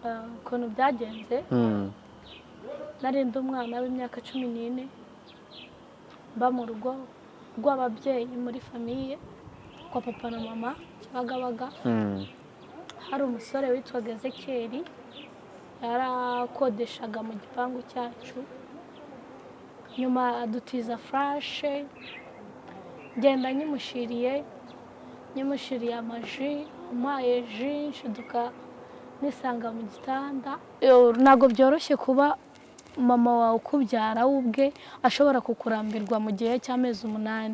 Ukuntu byagenze, nari ndi umwana w'imyaka 14, mba mu rugo rw'ababyeyi, muri famille kwa papa na mama Kibagabaga. Hari umusore witwaga Ezekiyeli, yarakodeshaga mu gipangu cyacu. Nyuma adutiza flash, ngenda nyimushiriye amaji, umpaye ji, nshiduka nisanga mu gitanda. Ntabwo byoroshye kuba mama wawe ukubyara we ubwe ashobora kukurambirwa mu gihe cy'amezi 8.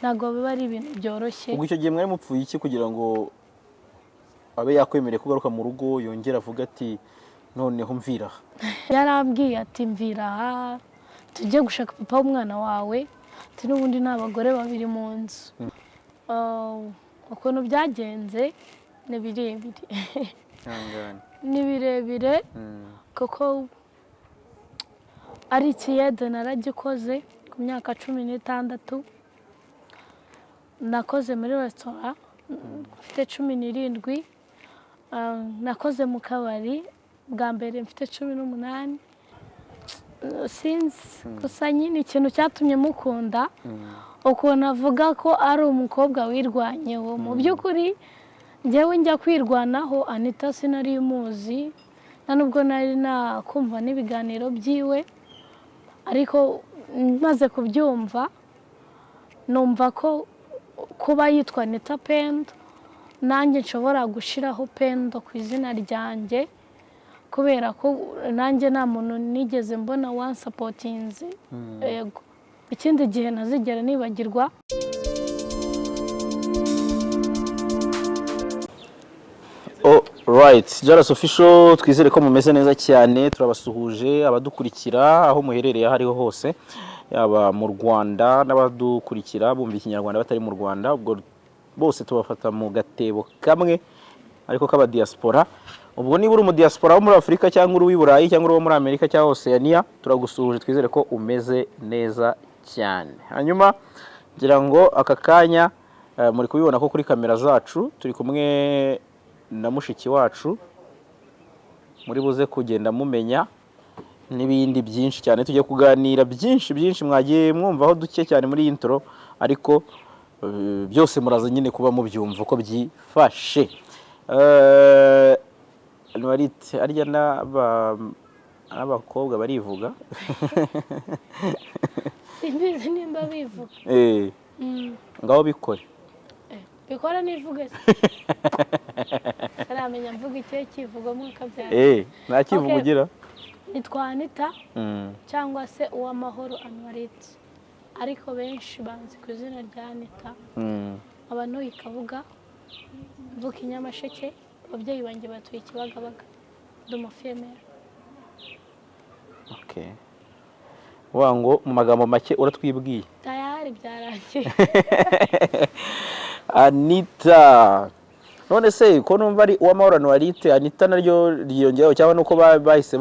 Ntabwo biba ari ibintu byoroshye. Ubwo icyo gihe mwari mupfuye iki kugira ngo abe yakwemereye kugaruka mu rugo, yongere avuga ati: "Noneho mvira aha"? Yarambwiye ati: "Mvira aha, tujye gushaka papa w'umwana wawe," ati: "N'ubundi ni abagore babiri mu nzu." Ukuntu byagenze ni birebire. Ihangane. Ni birebire, kuko ari ikiyede naragikoze ku myaka 16. Nakoze muri resitora mfite 17. Nakoze mu kabari bwa mbere mfite 18. Sinzi gusa nyine ikintu cyatumye mukunda, ukuntu avuga ko ari umukobwa wirwanyeho. Mu by'ukuri njyewe njya kwirwanaho, Anita sinari muzi, nta nubwo nari nakumva n'ibiganiro byiwe, ariko maze kubyumva numva ko kuba yitwa Anita Pendo, nanjye nshobora gushyiraho Pendo ku izina ryanjye, kubera ko nanjye nta muntu nigeze mbona wansupportinze. Yego, ikindi gihe ntazigera nibagirwa. Alright, Jaras Official, twizere ko mumeze neza cyane. Turabasuhuje abadukurikira aho muherereye aho ariho hose, yaba mu Rwanda n'abadukurikira bumva Ikinyarwanda batari mu Rwanda. Ubwo bose tubafata mu gatebo kamwe ariko k'abadiaspora. Ubwo niba uri umudiaspora wo muri Afurika, cyangwa uri uw'i Burayi, cyangwa uri uwo muri Amerika cyangwa Oceania, turagusuhuje, twizere ko umeze neza cyane. Hanyuma ngira ngo aka kanya muri kubibona ko kuri kamera zacu turi kumwe na mushiki wacu, muri buze kugenda mumenya n'ibindi byinshi cyane. Tugiye kuganira byinshi byinshi mwagiye mwumvaho duke cyane muri iyi intro, ariko byose muraza nyine kuba mubyumva uko byifashe. Anuarite, arya n'abakobwa barivuga? Simbizi nimba bivuga. Ngaho bikore. Bikora nivuge se? Ntaramenya mvuga ikihe kivugo mwakabyara. Nta kivugo ugira. Nitwa Anita cyangwa se Uwamahoro Anuarite, ariko benshi banzi ku izina rya Anita. Abantu i Kabuga, mvuka i Nyamasheke, ababyeyi banjye batuye i Kibagabaga, ndi umufille-mère. Okay. Uvuga ngo mu magambo make uratwibwiye. Tayari, byarangiye. Anita, none se ko numva ari Uwamahoro Anuarite, Anita naryo ryiyongeraho, cyangwa nuko bahise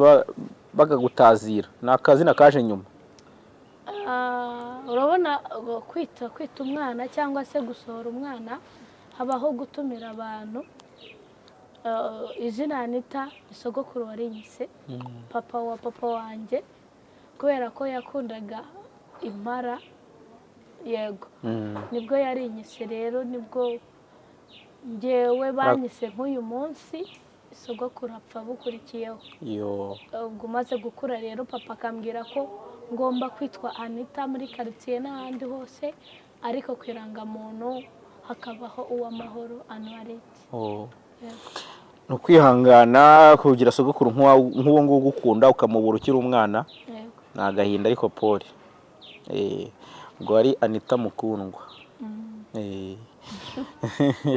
bakagutazira, ni akazina kaje nyuma? Urabona kwita umwana cyangwa se gusohora umwana, habaho gutumira abantu. Izina Anita ni sogokuru warinyise, papa wa papa wanjye, kubera ko yakundaga impara. Yego, nibwo yarinyise. Rero nibwo ngewe banyise nk'uyu munsi sogokuru apfa bukurikiyeho. Yo. Ubwo umaze gukura rero, papa akambwira ko ngomba kwitwa Anita muri karitsiye n'ahandi hose, ariko ku irangamuntu hakabaho Uwamahoro Anuarite. Oh. Yego. Ni ukwihangana kugira sogokuru nk'uwo nguwo ugukunda, ukamubura ukiri umwana. Yego. Ni agahinda, ariko pole. Ubwo wari Anita mukundwa.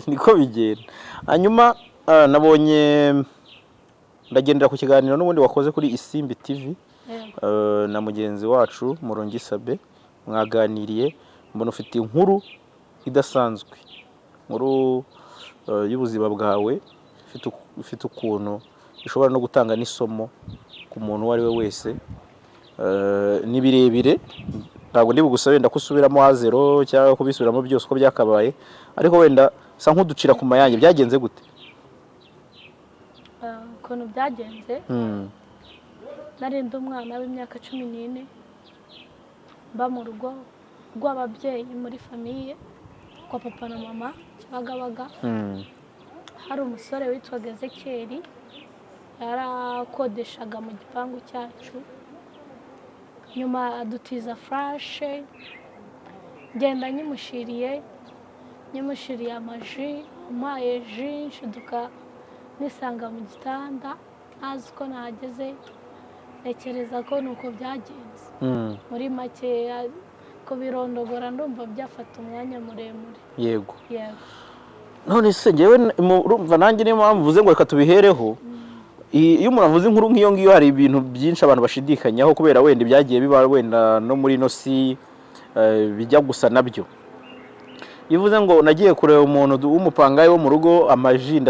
Niko bigenda. Hanyuma nabonye, ndagendera ku kiganiro n'ubundi wakoze kuri Isimbi TV na mugenzi wacu Murongi Sabe, mwaganiriye, mbona ufite inkuru idasanzwe, inkuru y'ubuzima bwawe ifite ukuntu ishobora no gutanga n'isomo ku muntu uwo ari we wese. Ni birebire, ntabwo ndi bugusabe wenda ko usubiramo à zéro cyangwa kubisubiramo byose uko byakabaye, ariko wenda sa nk'uducira ku mayange, byagenze gute? Ukuntu byagenze, nari ndi umwana w'imyaka 14, mba mu rugo rw'ababyeyi muri famille kwa papa na mama Kibagabaga. Hari umusore witwaga Ezekeri, yarakodeshaga mu gipangu cyacu. Nyuma adutiza furashe, ngenda nyimushiriye amaji, umpaye ji, nshiduka nisanga mu gitanda ntazi ko nahageze. Ntekereza ko ni uko byagenze. Muri makeya, kubirondogora ndumva byafata umwanya muremure. Yego. Yego. None se ngewe urumva nanjye niyo mpamvu mvuze ngo reka tubihereho. Iyo umuntu avuze inkuru nk'iyo ngiyo, hari ibintu byinshi abantu bashidikanyaho, kubera wenda ibyagiye biba wenda no muri ino si bijya gusa nabyo. Iyo uvuze ngo nagiye kureba umuntu w'umupangayi wo mu rugo, amaji,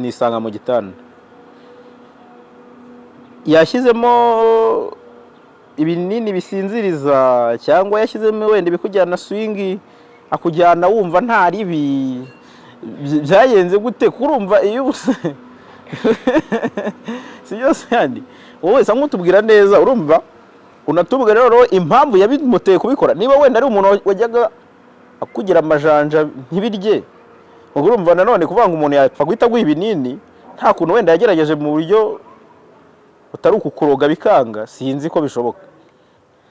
nisanga mu gitanda, yashyizemo ibinini bisinziriza cyangwa yashyizemo wenda ibikujyana swingi, akujyana wumva nta ribi, byagenze gute? Kurumva iyo si byose yandi, wowe wese nk'utubwira neza, urumva unatubwira rero impamvu yabimuteye kubikora. Niba wenda ari umuntu wajyaga akugira amajanja ntibirye, ubwo urumva nanone kuvuga ngo umuntu yapfa guhita aguha ibinini, nta kuntu wenda yagerageje mu buryo butari ukukuroga bikanga, sinzi ko bishoboka.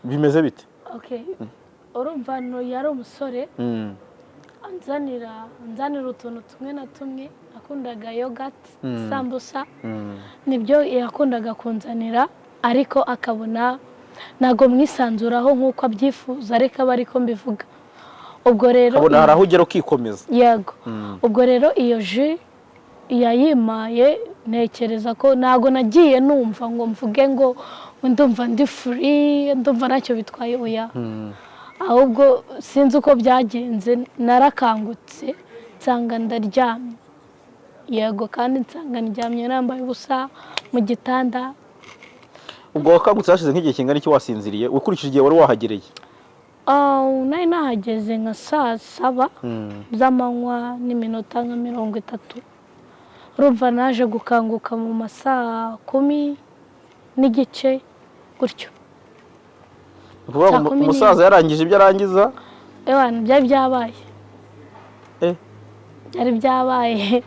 Bimeze bite? Okay, urumva no yari umusore anzanira utuntu tumwe na tumwe. Akundaga yogurt, sambusa, nibyo yakundaga kunzanira, ariko akabona ntabwo mwisanzuraho nk'uko abyifuza, ariko aba ariko mbivuga. Ubwo rero Ukabona hari aho ugera ukikomeza. Yego. Ubwo rero iyo ji yayimaye, ntekereza ko ntabwo nagiye numva ngo mvuge ngo ndumva ndi free, ndumva ntacyo bitwaye, oya. Ahubwo sinzi uko byagenze, narakangutse nsanga ndaryamye. Yego, kandi nsanga ndyamye nambaye ubusa mu gitanda. Ubwo wakangutse hashize nk'igihe kingana iki wasinziriye, ukurikije igihe wari wahagereye? Ah, nari nahageze nka saa 7 z'amanywa n'iminota nka 30. Urumva naje gukanguka mu ma saa 10:30 gutyo. Ni ukuvuga ngo Saa kumi umusaza yarangije ibyo arangiza. Ewana, byari byabaye. Byari byabaye,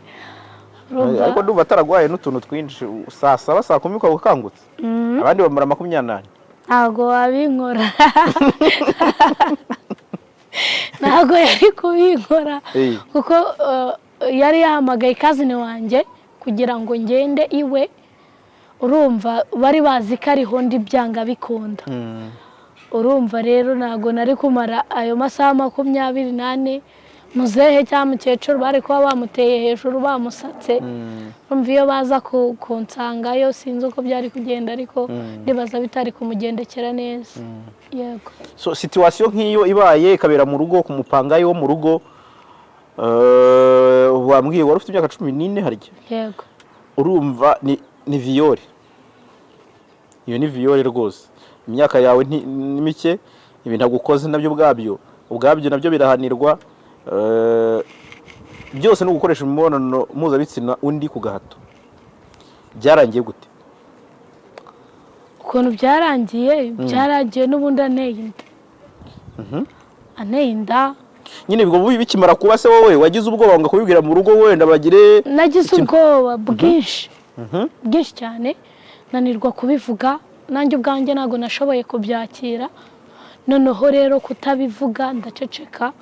urumva. Ariko ndumva ataragwaye n'utuntu twinshi, saa 7, saa 10 ukaba ukangutse. Abandi bamara 24. Ntabwo wabinkora, ntabwo yari kubinkora, kuko yari yahamagaye cousin wanjye kugira ngo ngende iwe. Urumva bari bazi ko ariho ndi byanga bikunda. Urumva rero ntabwo nari kumara ayo masaha 24. Muzehe cyangwa mukecuru bari kuba bamuteye hejuru, bamusatse. Urumva iyo baza kunsangayo, sinzi uko byari kugenda, ariko ndibaza bitari kumugendekera neza. Yego. So situation nk'iyo ibaye, ikabera mu rugo ku mupangayi wo mu rugo, wambwiye wari ufite imyaka 14 harya? Yego. Urumva ni viol, iyo ni viol rwose. Imyaka yawe ni mike, ibintu agukoze nabyo ubwabyo nabyo birahanirwa. Byose ni ugukoresha imibonano mpuzabitsina undi ku gahato. Byarangiye gute? Ukuntu byarangiye, byarangiye n'ubundi anteye inda, anteye inda. Nyine ubwo bikimara kuba se, wowe wagize ubwoba ngo kubibwira mu rugo wenda bagire Nagize ubwoba bwinshi, bwinshi cyane, nanirwa kubivuga. Nanjye ubwanjye ntabwo nashoboye kubyakira. Noneho rero kutabivuga, ndaceceka.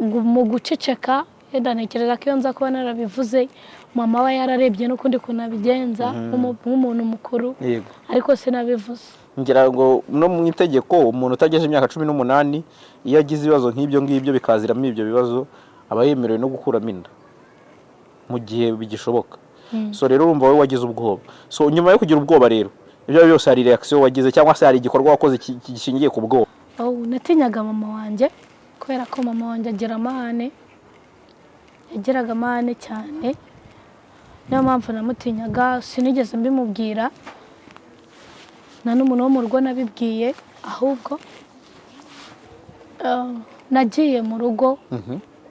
Mu guceceka, yenda ntekereza ko iyo nza kuba narabivuze, mama we yararebye n'ukundi kuntu abigenza nk'umuntu mukuru. Ariko sinabivuze. Ngira ngo no mu itegeko, umuntu utagejeje imyaka 18, iyo agize ibibazo nk'ibyo ngibyo bikaziramo ibyo bibazo, aba yemerewe no gukuramo inda mu gihe bigishoboka. So rero urumva wowe wagize ubwoba. So nyuma yo kugira ubwoba rero, ibyo ari byo byose hari reaction wagize cyangwa se hari igikorwa wakoze gishingiye ku bwoba. Oh, natinyaga mama wanjye, kubera ko mama wanjye agira amahane, yagiraga amahane cyane, niyo mpamvu namutinyaga. Sinigeze mbimubwira, nta n'umuntu wo mu rugo nabibwiye. Ahubwo nagiye mu rugo,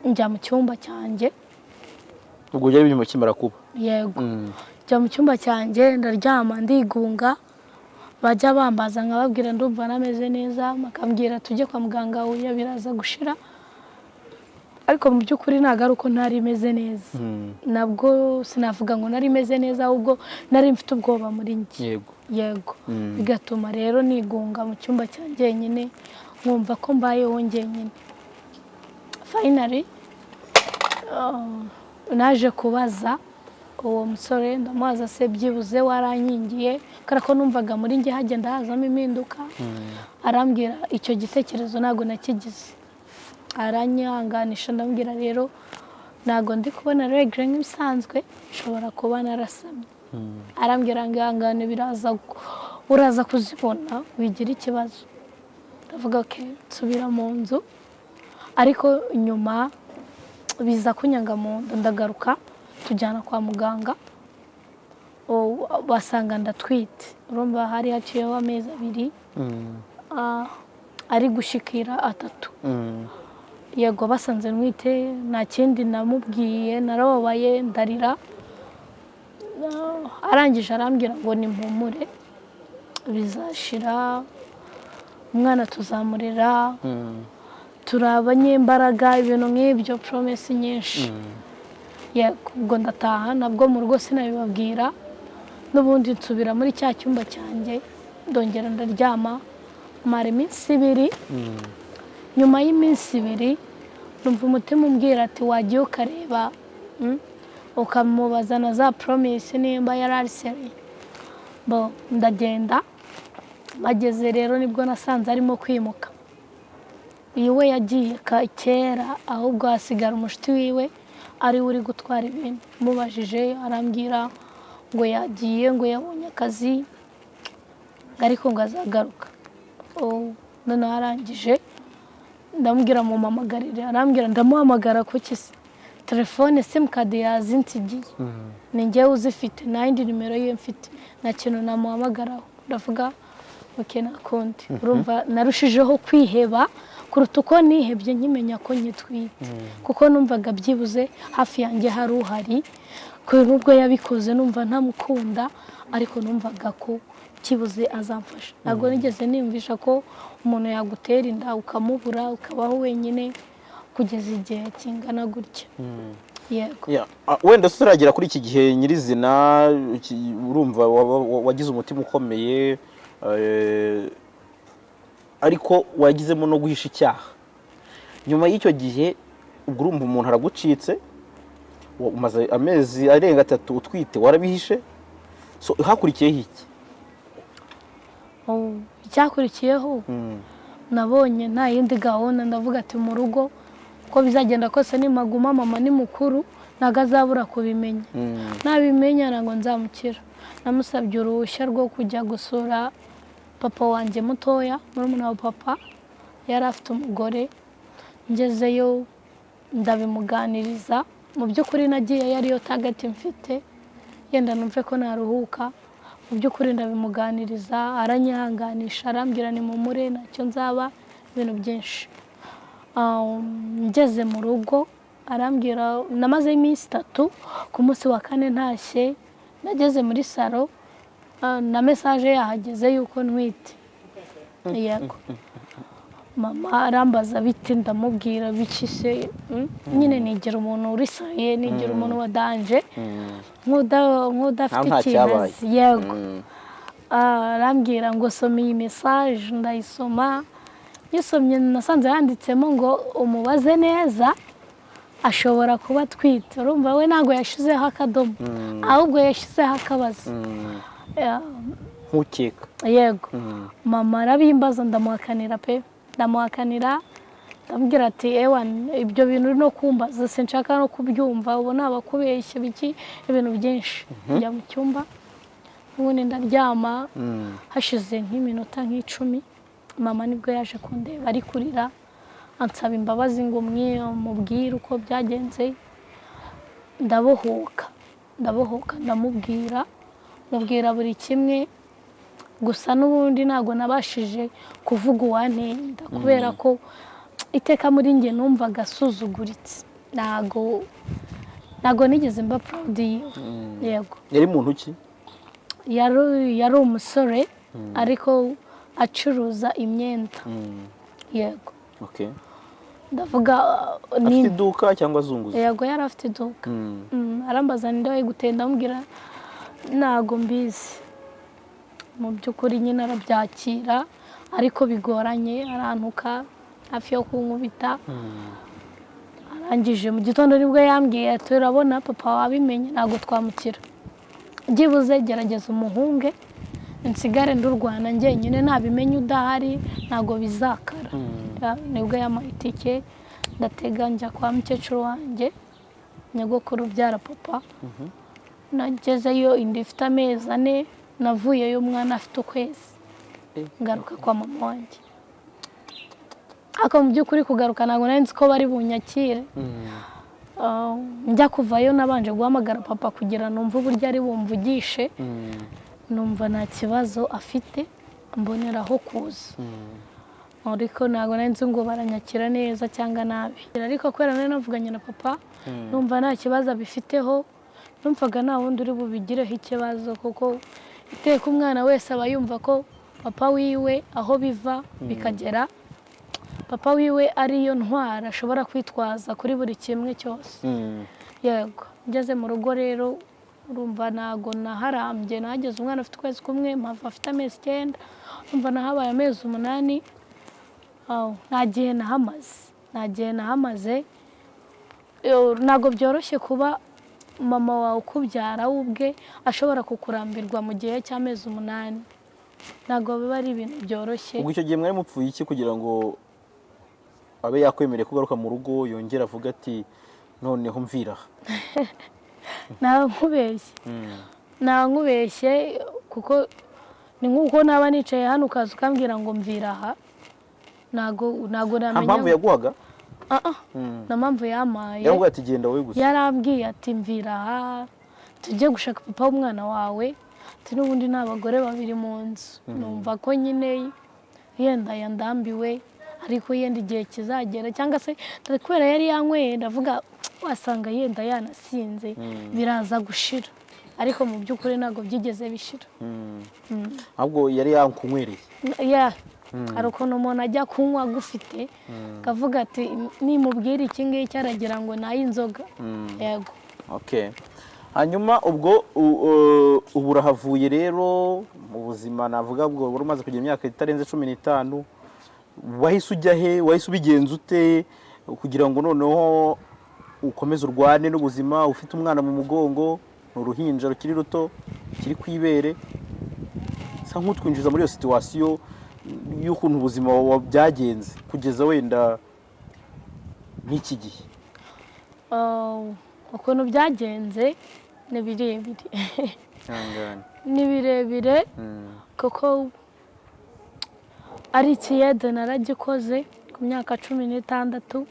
njya mu cyumba cyanjye. Ubwo byari birimo kimara kuba? Yego. Njya mu cyumba cyanjye ndaryama ndigunga, bajya bambaza nkababwira ndumva nameze neza, bakambwira tujye kwa muganga oya biraza gushira, ariko mu by'ukuri ntabwo ari uko ntari meze neza, nabwo sinavuga ngo nari meze neza, ahubwo nari mfite ubwoba muri njye. Yego. Yego, bigatuma rero nigunga mu cyumba cyanjye njyenyine, nkumva ko mbayeho njyenyine. Finally naje kubaza uwo musore, ndamubaza se byibuze warankingiye, kubera ko numvaga muri njye hagenda hazamo impinduka. Arambwira icyo gitekerezo ntabwo nakigize, aranyihanganisha, ndamubwira rero ntabwo ndi kubona règles nk'ibisanzwe, nshobora kuba narasamye. Arambwira ngo ihangane biraza, uraza kuzibona wigira ikibazo. Ndavuga okay, nsubira mu nzu, ariko nyuma biza kunyanga mu nda, ndagaruka tujyana kwa muganga, basanga ndatwite. Urumva hari haciyeho amezi 2, ari gushikira 3. Yego, basanze ntwite, nta kindi namubwiye, narababaye ndarira. Arangije arambwira ngo nimpumure bizashira, umwana tuzamurera, turi abanyembaraga, ibintu nk'ibyo, promesse nyinshi. Yego, ubwo ndataha, nabwo mu rugo sinabibabwira, n'ubundi nsubira muri cya cyumba cyanjye ndongera ndaryama, mara iminsi 2. Nyuma y'iminsi 2 numva umutima umbwira ati wagiye ukareba, ukamubaza na za promesse nimba yari ari sérieux. Bo ndagenda, bageze rero nibwo nasanze arimo kwimuka iwe, yagiye kera, ahubwo hasigara umushuti wiwe ari we uri gutwara ibintu. Mubajije arambwira ngo yagiye, ngo yabonye akazi, ariko ngo azagaruka. Oh, noneho arangije ndamubwira mumamagarire, arambwira ndamuhamagara kuki se telefone simukadi yazinsigiye, ni njyewe uzifite, nta yindi nimero ye mfite, nta kintu namuhamagaraho. Ndavuga okay, nta kundi. Urumva narushijeho kwiheba kuruta uko nihebye nkimenya ko nyitwite, kuko numvaga byibuze hafi yanjye hari uhari. Kubera nubwo yabikoze numva ntamukunda, ariko numvaga ko byibuze azamfasha. Ntabwo nigeze niyumvisha ko umuntu yagutera inda ukamubura, ukabaho wenyine kugeza igihe kingana gutya. Yego. Yeah. Wenda turagera kuri iki gihe nyirizina, urumva wagize umutima ukomeye, ariko wagizemo no guhisha icyaha. Nyuma y'icyo gihe ubwo urumva umuntu aragucitse, umaze amezi arenga 3 utwite, warabihishe, so hakurikiyeho iki? Oh, icyakurikiyeho, nabonye nta yindi gahunda, ndavuga ati mu rugo uko bizagenda kose nimaguma, mama ni mukuru, ntabwo azabura kubimenya. Nabimenya ntabwo nzamukira. Namusabye uruhushya rwo kujya gusura papa wanjye mutoya, murumuna wa papa, yari afite umugore. Ngezeyo ndabimuganiriza. Mu by'ukuri nagiye yariyo target mfite, yenda numve ko naruhuka. Mu by'ukuri ndabimuganiriza, aranyihanganisha, arambwira ni mumure ntacyo nzaba, ibintu byinshi. Ngeze mu rugo arambwira, namaze iminsi 3, ku munsi wa kane ntashye nageze muri salo, na message yahageze yuko ntwite. Yego, mama arambaza biti, ndamubwira biki se, nyine nigira umuntu uri sérieux, nigira umuntu wa danger, nk'udafite Nkaho nta ikintu cyabaye. azi. Yego. Arambwira ngo soma iyi message, ndayisoma. Nyisomye nasanze yanditsemo ngo umubaze neza ashobora kuba atwite. Urumva we ntabwo yashyizeho akadomo, ahubwo yashyizeho akabazo. Nk'ukeka. Yego. Mama arabimbaza ndamuhakanira pe, ndamuhakanira, ndamubwira ati ewa ibyo bintu uri no kumbaza sinshaka no kubyumva, ubu nabakubeshya biki, ibintu byinshi. Njya mu cyumba ubundi ndaryama. Hashize nk'iminota nk'10 mama nibwo yaje kundeba ari kurira, ansaba imbabazi ngo mubwire uko byagenze. Ndabohoka, ndabohoka, ndamubwira, mubwira buri kimwe. Gusa n'ubundi ntabwo nabashije kuvuga uwanteye inda, kubera ko iteka muri njye numvaga asuzuguritse, ntabwo Ntabwo nigeze mba proud yiwe. Yego. Yari muntu ki? Yari umusore ariko acuruza imyenda. Yego. Okay. Ndavuga Afite iduka cyangwa azunguza? Yego, yari afite iduka. Arambaza ninde wayiguteye, ndamubwira ntago mbizi. Mu by'ukuri nyine arabyakira ariko bigoranye, arantuka hafi yo kunkubita. Arangije mu gitondo nibwo yambwiye ati urabona papa wabimenye ntabwo twamukira, byibuze gerageza umuhunge nsigare ndurwana njyenyine, nabimenye udahari ntabwo bizakara. Nibwo yampaye itike ndatega njya kwa mukecuru wanjye, nyogokuru ubyara papa. Nagezeyo inda ifite amezi 4, navuyeyo umwana afite ukwezi, ngaruka kwa mama wanjye. Ariko mu by'ukuri kugaruka ntabwo nari nzi ko bari bunyakire. Njya kuvayo nabanje guhamagara papa kugira numve uburyo ari bumvugishe, numva nta kibazo afite, mboneraho kuza. Ariko ntabwo nari nzi ngo baranyakira neza cyangwa nabi. Ariko kubera nari navuganye na papa, numva nta kibazo abifiteho, numvaga nta wundi uri bubigireho ikibazo, kuko iteka umwana wese aba yumva ko papa wiwe aho biva bikagera, papa wiwe ariyo ntwara ashobora kwitwaza kuri buri kimwe cyose. Yego, ngeze mu rugo rero urumva ntago naharambye, nahageze umwana afite ukwezi kumwe, mpava afite amezi 9, urumva nahabaye amezi 8. Nta gihe nahamaze, Ntabwo byoroshye kuba mama wawe ukubyara we ubwe ashobora kukurambirwa mu gihe cy'amezi 8, ntabwo biba ari ibintu byoroshye. Ubwo icyo gihe mwari mupfuye iki kugira ngo abe yakwemereye kugaruka mu rugo yongera avuga ati noneho mvira aha? Nta nkubeshye kuko ni nk'uko naba nicaye hano ukaza ukambwira ngo mvira aha, ntago Nta namenya. mpamvu yaguhaga? Nta mpamvu yamaye. Yaramubwiye ati genda wowe gusa. Yarambwiye ati mvira aha tujye gushaka papa w'umwana wawe, ati n'ubundi ni abagore babiri mu nzu. Numva ko nyine yenda yandambiwe, ariko yenda igihe kizagera, cyangwa se kubera yari yanyweye ndavuga wasanga yenda yanasinze, biraza gushira. Ariko mu by'ukuri ntabwo byigeze bishira. Ahubwo yari yankunywereye. Hari ukuntu umuntu ajya kunywa agufite akavuga ati nimubwira iki ngiki aragira ngo naye inzoga. Yego. Okay. Hanyuma ubwo ubu urahavuye rero mu buzima navuga bwo wari umaze kugira imyaka itarenze 15, wahise ujya he? Wahise ubigenza ute kugira ngo noneho ukomeze urwane n'ubuzima ufite umwana mu mugongo, ni uruhinja rukiri ruto kiri ku ibere? Sa nk'utwinjiza muri iyo situation y'ukuntu ubuzima byagenze kugeza wenda nk'iki gihe. Ukuntu byagenze ni birebire. Ni birebire kuko ari ikiyede naragikoze ku myaka 16,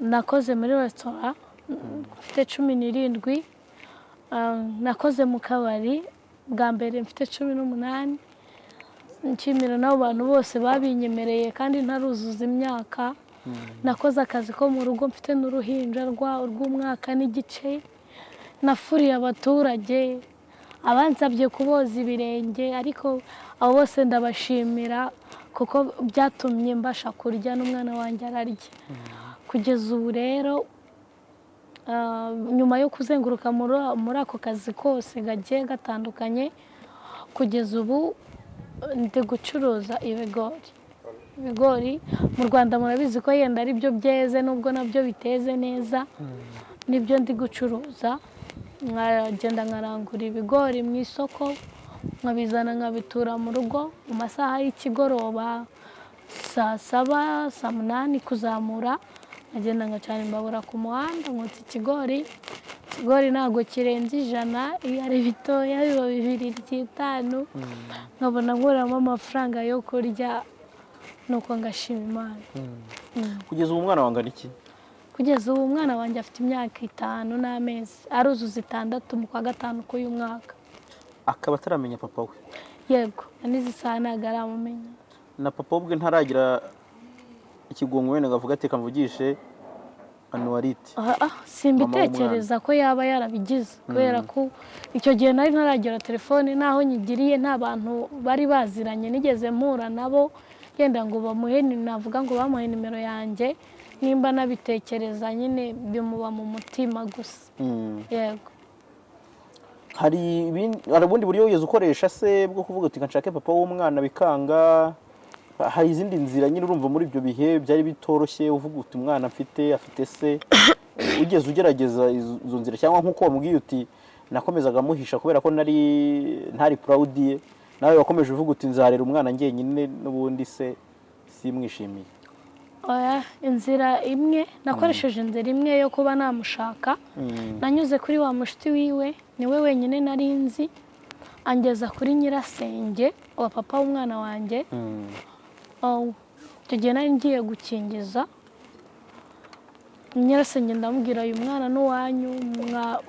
nakoze muri resitora mfite 17, nakoze mu kabari bwa mbere mfite 18. Nshimira n'abo bantu bose babinyemereye kandi ntaruzuza imyaka. Nakoze akazi ko mu rugo mfite n'uruhinja rw'umwaka n'igice, nafuriye abaturage abansabye kuboza ibirenge, ariko abo bose ndabashimira kuko byatumye mbasha kurya n'umwana wanjye ararya. Kugeza ubu rero nyuma yo kuzenguruka muri ako kazi kose gagiye gatandukanye, kugeza ubu ndi gucuruza ibigori. Ibigori mu Rwanda murabizi ko yenda ari byo byeze, nubwo nabyo biteze neza, nibyo ndi gucuruza. Nkagenda nkarangura ibigori mu isoko, nkabizana nkabitura mu rugo mu masaha y'ikigoroba saa 7, saa 8 kuzamura, nkagenda ngacana imbabura ku muhanda nkotsa ikigori. Ikigori ntabwo kirenze 100, iyo ari bitoya biba 2.5, nkabona nkuramo amafaranga yo kurya, nuko ngashima Imana. Kugeza ubu umwana wangana iki? Kugeza ubu umwana wanjye afite imyaka 5 n'amezi, aruzuza 6 mu kwa 5 k'uyu mwaka. Akaba ataramenya papa we? Yego, n'izi saha ntabwo aramumenya. Na papa ubwe ntaragira ikigongo wenda ngo avuge ati kamvugishe Anuwarite. Simbitekereza ko yaba yarabigize, kubera ko icyo gihe nari ntaragira telefone, naho nyigiriye nta bantu bari baziranye nigeze mpura nabo yenda ngo bamuhe, navuga ngo bamuhe nimero yanjye, nimba nabitekereza nyine bimuba mu mutima gusa. Yego. Hari ubundi buryo wigeze ukoresha se bwo kuvuga uti nshake papa w'umwana bikanga? Hari izindi nzira nyine urumva muri ibyo bihe byari bitoroshye, uvuga uti umwana mfite afite se, ugeze ugerageza izo nzira, cyangwa nk'uko wamubwiye uti nakomezaga amuhisha kubera ko nari ntari proud ye, nawe wakomeje uvuga uti nzarera umwana njyenyine n'ubundi se simwishimiye? Oya, inzira imwe nakoresheje, inzira imwe yo kuba namushaka, nanyuze kuri wa mushuti wiwe, niwe wenyine nari nzi, angeza kuri nyirasenge wa papa w'umwana wanjye. Icyo gihe nari ngiye gukingiza nyirasenge, ndamubwira uyu mwana n'uwanyu,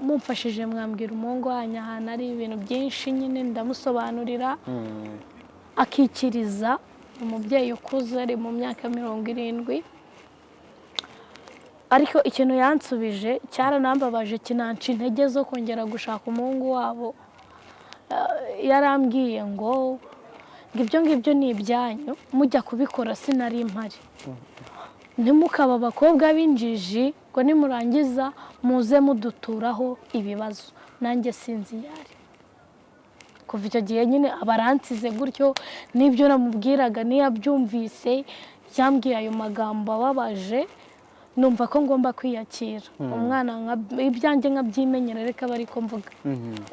mumfashije mwambwira umuhungu wanyu ahantu ari, ibintu byinshi nyine ndamusobanurira, akikiriza. Umubyeyi ukuze ari mu myaka 70, ariko ikintu yansubije cyaranambabaje, kinanca intege zo kongera gushaka umuhungu wabo. Yarambwiye ngo ibyo ngibyo ni ibyanyu, mujya kubikora sinari mpari, ntimukaba abakobwa b'injiji ngo nimurangiza muze muduturaho ibibazo, nanjye sinzi iyo ari. Kuva icyo gihe nyine abaransize gutyo, n'ibyo namubwiraga niyabyumvise, yambwiye ayo magambo ababaje, numva ko ngomba kwiyakira umwana ibyanjye nkabyimenyera, reka bari ko mvuga.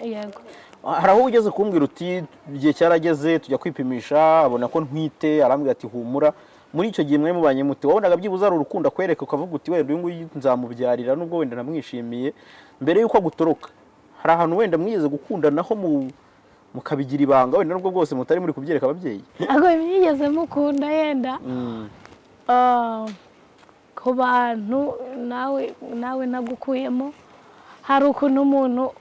Yego. Hari aho ugeze kumbwira uti igihe cyarageze tujya kwipimisha, abona ko ntwite, arambwira ati humura. Muri icyo gihe mwe mubanye muti wabonaga byibuze ari urukundo akwereka, ukavuga uti wenda uyu nguyu nzamubyarira nubwo wenda namwishimiye, mbere y'uko agutoroka hari ahantu wenda mwigeze gukundanaho mukabigira ibanga, wenda nubwo bwose mutari muri kubyereka ababyeyi? Ntabwo mwigeze mukunda yenda ku bantu nawe nagukuyemo, hari ukuntu umuntu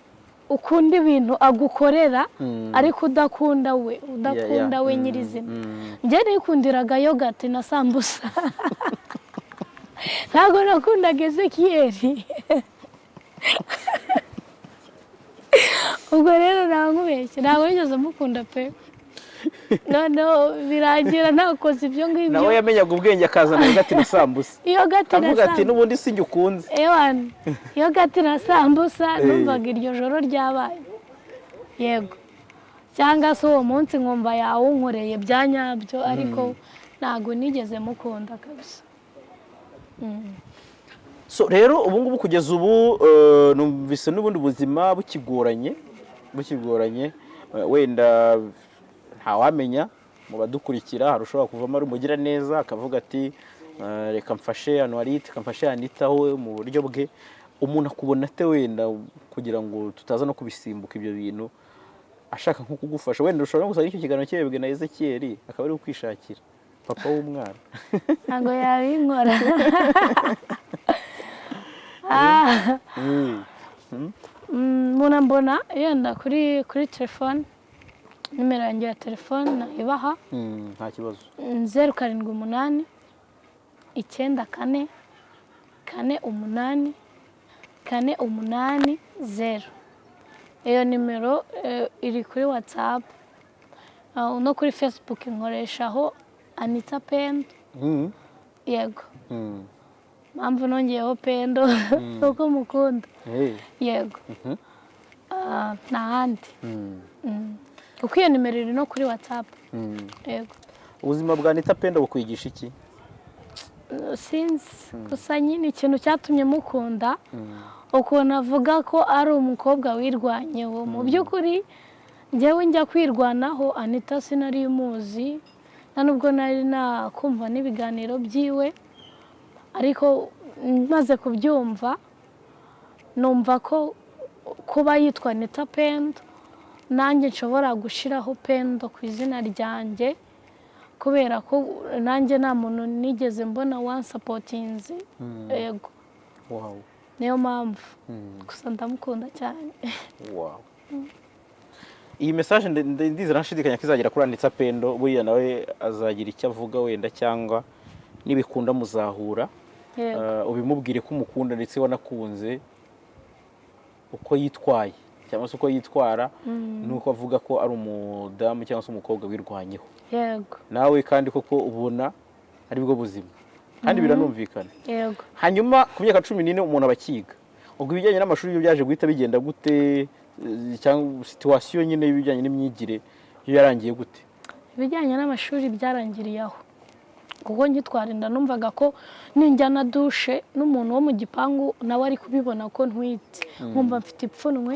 ukunda ibintu agukorera ariko udakunda we, udakunda we nyirizina. Njye nikundiraga yogati na sambusa, ntabwo nakundaga Ezekiyeli. Ubwo rero nankubeshye, ntabwo nigeze mukunda pe. Noneho birangira nakoze ibyo ngibyo. Nawe yamenyaga ubwenge akazana yogati na sambusa, yogati na avuga ati n'ubundi sinjye ukunze. Ewana, yogati na sambusa numvaga iryo joro ryabaye. Yego, cyangwa se uwo munsi nkumva yawunkoreye bya nyabyo, ariko ntabwo nigeze mukunda kabisa. So rero ubu ngubu kugeza ubu numvise n'ubundi buzima bukigoranye, wenda ntawamenya mu badukurikira hari ushobora kuvamo ari umugira neza akavuga ati reka mfashe Anuarite, reka mfashe Anita we mu buryo bwe. Umuntu akubona ate wenda kugira ngo tutaza no kubisimbuka ibyo bintu, ashaka nko kugufasha, wenda ushobora gusanga icyo kiganiro kirebwe na Ezekiyeli akaba ari kwishakira papa w'umwana? Ntabwo yabinkora. Mbona yenda kuri telefone, nimero yanjye ya telefone nayibaha. Nta kibazo. 0 7 8 9 4 4 8 4 8 0. Iyo nimero iri kuri WhatsApp no kuri Facebook nkoreshaho Anita Pendo. Yego. Mpamvu nongeyeho Pendo nuko mukunda. Yego. Nta handi. Kuko iyo nimero iri no kuri WhatsApp. Yego. Ubuzima bwa Anita Pendo bukwigisha iki? Sinzi, gusa nyine ikintu cyatumye mukunda, ukuntu avuga ko ari umukobwa wirwanyeho. Mu by'ukuri njyewe njya kwirwanaho Anita sinari muzi, nta nubwo nari nakumva n'ibiganiro byiwe, ariko maze kubyumva numva ko kuba yitwa Anita Pendo nanjye nshobora gushyiraho Pendo ku izina ryanjye, kubera ko nanjye nta muntu nigeze mbona wansapotinze. Yego. Wow. Niyo mpamvu gusa ndamukunda cyane. Wow. Iyi message ndizera nshidikanya ko izagera kuri Anita Pendo, buriya nawe azagira icyo avuga wenda, cyangwa nibikunda muzahura. Yego. Ubimubwire ko umukunda ndetse wanakunze uko yitwaye cyangwa se uko yitwara, nuko avuga ko ari umudamu cyangwa se umukobwa wirwanyeho. Yego. Nawe kandi koko ubona aribwo buzima, kandi biranumvikana. Yego. Hanyuma ku myaka 14 umuntu aba akiga. Ubwo ibijyanye n'amashuri byo byaje guhita bigenda gute? Cyangwa situation nyine y'ibijyanye n'imyigire yo yarangiye gute? Ibijyanye n'amashuri byarangiriye aho, kuko nkitwara inda numvaga ko ninjya na douche n'umuntu wo mu gipangu nawe ari kubibona ko ntwite, nkumva mfite ipfunwe.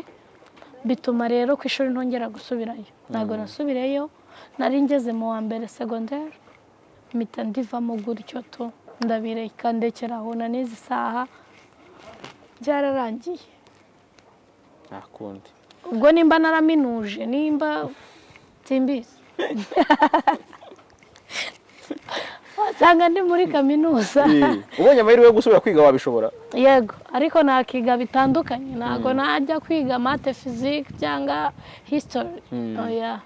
Bituma rero ku ishuri ntongera gusubirayo. Ntabwo nasubireyo. Nari ngeze mu wa mbere segonderi, mpita ndivamo gutyo tu, ndabireka, ndekera aho. Na n'izi saha byararangiye. Nta kundi. Ubwo nimba naraminuje, nimba simbizi, wasanga ndi muri kaminuza. Ubonye amahirwe yo gusubira kwiga, wabishobora? Yego, ariko nakiga bitandukanye. Ntabwo najya kwiga math, physique cyangwa history, oya.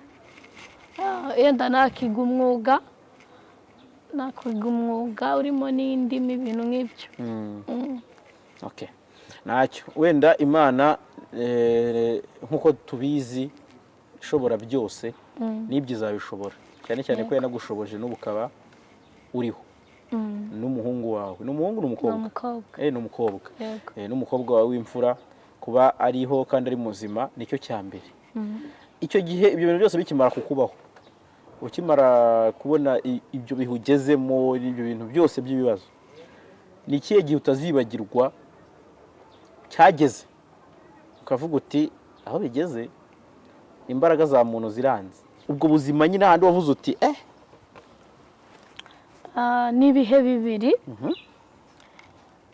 Yenda nakiga umwuga, nakiga umwuga urimo n'indimi, ibintu nk'ibyo. Okay. Ntacyo, wenda Imana nk'uko tubizi ishobora byose, n'ibyo izabishobora, cyane cyane ko yanagushoboje n'ubu ukaba uriho n'umuhungu wawe. Ni umuhungu, ni Ni umukobwa? Umukobwa. Ni umukobwa. Yego. N'umukobwa wawe w'imfura kuba ariho kandi ari muzima nicyo cya mbere. Icyo gihe ibyo bintu byose bikimara kukubaho, ukimara kubona ibyo bihe ugezemo n'ibyo bintu byose by'ibibazo, ni ikihe gihe utazibagirwa cyageze ukavuga uti: "Aho bigeze imbaraga za muntu ziranze"? Ubwo buzima nyine ahandi wavuze uti: "Eh." Ni ibihe bibiri.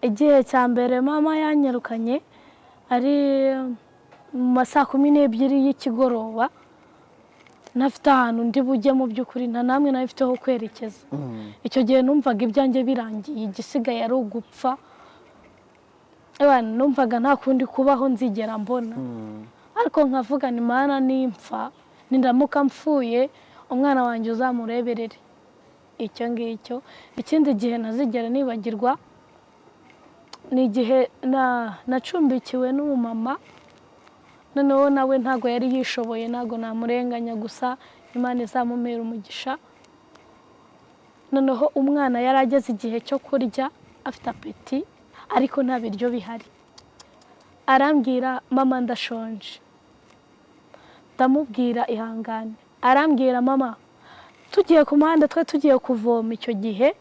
Igihe cya mbere, mama yanyirukanye ari mu ma saa 12 y'ikigoroba, ntafite ahantu ndi bujye. Mu by'ukuri nta namwe nari mfite ho kwerekeza. Icyo gihe numvaga ibyanjye birangiye, igisigaye ari ugupfa. Ewana, numvaga nta kundi kubaho nzigera mbona, ariko nkavuga ni: "Mana, nimpfa, nindamuka mpfuye, umwana wanjye uzamureberere." Icyo ngicyo. Ikindi gihe ntazigera nibagirwa ni igihe nacumbikiwe n'umumama. Noneho nawe ntabwo yari yishoboye, ntabwo namurenganya, gusa Imana izamumera umugisha. Noneho umwana yari ageze igihe cyo kurya, afite appétit, ariko nta biryo bihari. Arambwira: "Mama, ndashonje." Ndamubwira: "Ihangane." Arambwira: "Mama, tugiye ku muhanda." Twe tugiye kuvoma icyo gihe.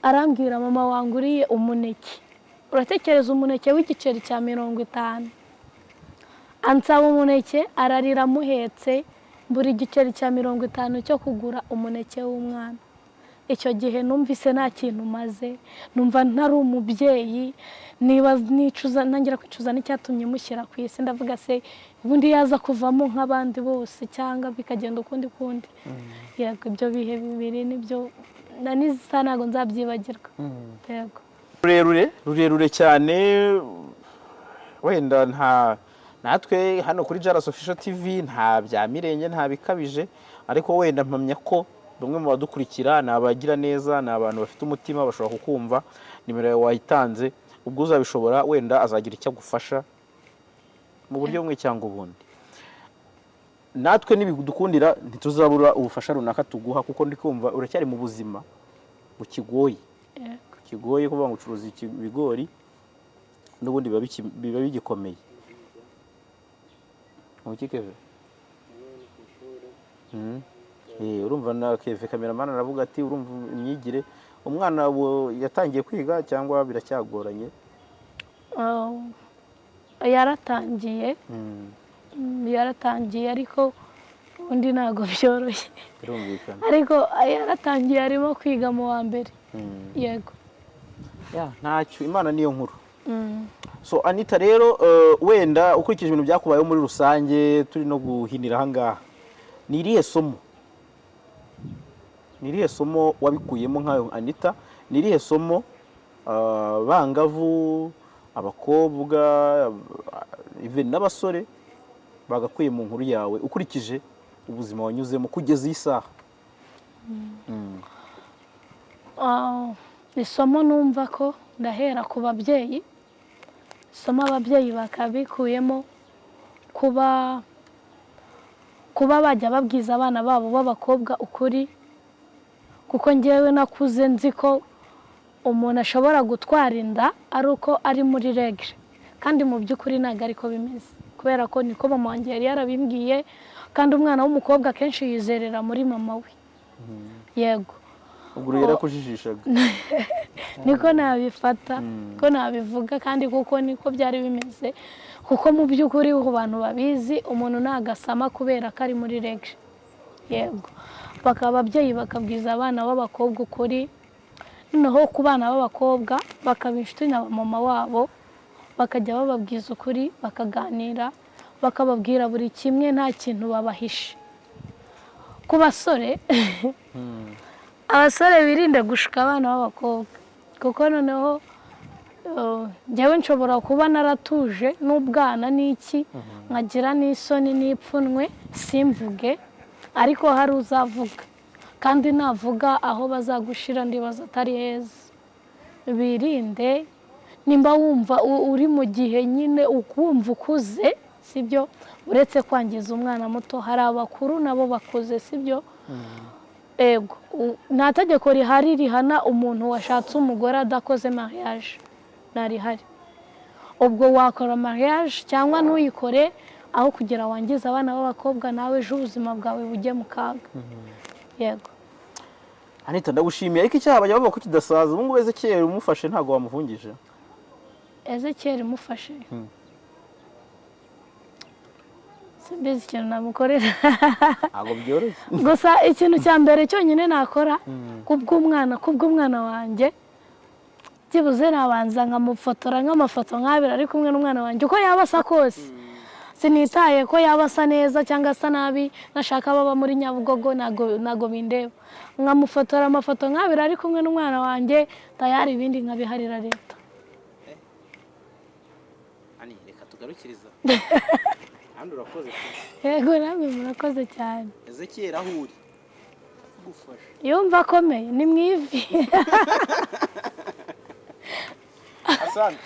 Arambwira: "Mama, wanguriye umuneke." Uratekereza umuneke w'igiceri cya 50? Ansaba umuneke, ararira amuhetse, mbura igiceri cya 50 cyo kugura umuneke w'umwana. Icyo gihe numvise nta kintu maze, numva ntari umubyeyi, niba nicuza, ntangira kwicuza n'icyatumye mushyira ku isi. Ndavuga: "Se ubundi yaza kuvamo nk'abandi bose, cyangwa bikagenda ukundi kundi?" Yego, ibyo bihe bibiri nibyo na n'isa ntabwo nzabyibagirwa, yego. Rurerure, rurerure cyane. Wenda nta natwe hano kuri Jaras Official TV nta bya mirenge, nta bikabije, ariko wenda mpamya ko bamwe mu badukurikira ni abagira neza, ni abantu bafite umutima, bashobora kukumva. Nimero yawe wayitanze, ubwo uzabishobora wenda azagira icyo agufasha mu buryo bumwe cyangwa ubundi. Natwe nibidukundira ntituzabura ubufasha runaka tuguha, kuko ndi kumva uracyari mu buzima bukigoye. Yego. Kigoye kuvuga ngo ucuruza ibigori, n'ubundi biba bigikomeye. Uki Keve? Urumva na Keve cameraman aravuga ati: "Urumva imyigire, umwana yatangiye kwiga cyangwa biracyagoranye?" Yaratangiye. Yaratangiye, ariko ubundi ntabwo byoroshye. Birumvikana. Ariko yaratangiye, arimo kwiga mu wa mbere. Yego. Ya, ntacyo, Imana niyo nkuru. So Anita rero, wenda ukurikije ibintu byakubayeho muri rusange, turi no guhinira aha ngaha, ni irihe somo wabikuyemo nkayo Anita? Ni irihe somo bangavu, abakobwa, even n'abasore bagakwiye mu nkuru yawe, ukurikije ubuzima wanyuzemo kugeza iyi saha? Isomo numva ko ndahera ku babyeyi, isomo ababyeyi bakabikuyemo kuba bajya babwiza abana babo b'abakobwa ukuri, kuko njyewe nakuze nzi ko umuntu ashobora gutwara inda ari uko ari muri regre, kandi mu by'ukuri ntabwo ariko bimeze, kubera ko niko mama wanjye yari yarabimbwiye, kandi umwana w'umukobwa akenshi yizerera muri mama we. Yego, Ubwo yarakujijishaga. Niko nabifata, ko nabivuga, kandi kuko niko byari bimeze, kuko mu by'ukuri ku bantu babizi umuntu ntagasama kubera ko ari muri regre. Yego, bakaba ababyeyi bakabwiza abana b'abakobwa ukuri, noneho ku bana b'abakobwa bakaba inshuti na mama wabo, bakajya bababwiza ukuri, bakaganira, bakababwira buri kimwe, nta kintu babahishe. Ku basore, abasore birinde gushuka abana b'abakobwa, kuko noneho njyewe nshobora kuba naratuje n'ubwana n'iki, nkagira n'isoni n'ipfunwe simvuge, ariko hari uzavuga, kandi navuga aho bazagushira ndibaza atari heza. Birinde, nimba wumva uri mu gihe nyine ukumva ukuze, sibyo, uretse kwangiza umwana muto, hari abakuru nabo bakuze, sibyo. Ego, nta tegeko rihari rihana umuntu washatse umugore adakoze mariage, ntarihari. Ubwo wakora mariage cyangwa ntuyikore, aho kugira wangize abana b'abakobwa, nawe ejo ubuzima bwawe bujye mu kaga. Yego. Anita, ndagushimiye, ariko icyaha bajya bavuga ko kidasaza. Ubu ngubu Ezekiyeli umufashe ntabwo wamuvungije? Ezekiyeli umufashe simbizi ikintu namukorera. Ntabwo byoroshye. Gusa ikintu cya mbere cyonyine nakora kubw'umwana wanjye, byibuze nabanza nkamufotora nk'amafoto nk'abiri ari kumwe n'umwana wanjye, uko yaba asa kose, sinitaye ko yaba asa neza cyangwa asa nabi, nashaka baba muri Nyabugogo ntago bindeba, nkamufotora amafoto nk'abiri ari kumwe n'umwana wanjye, tayari ibindi nkabiharira leta. Ani, reka tugarukiriza. Kandi urakoze. Yego, namwe murakoze cyane. Ezekiyeli aho uri gufasha. Yumva akomeye ni mu ivi. Asante.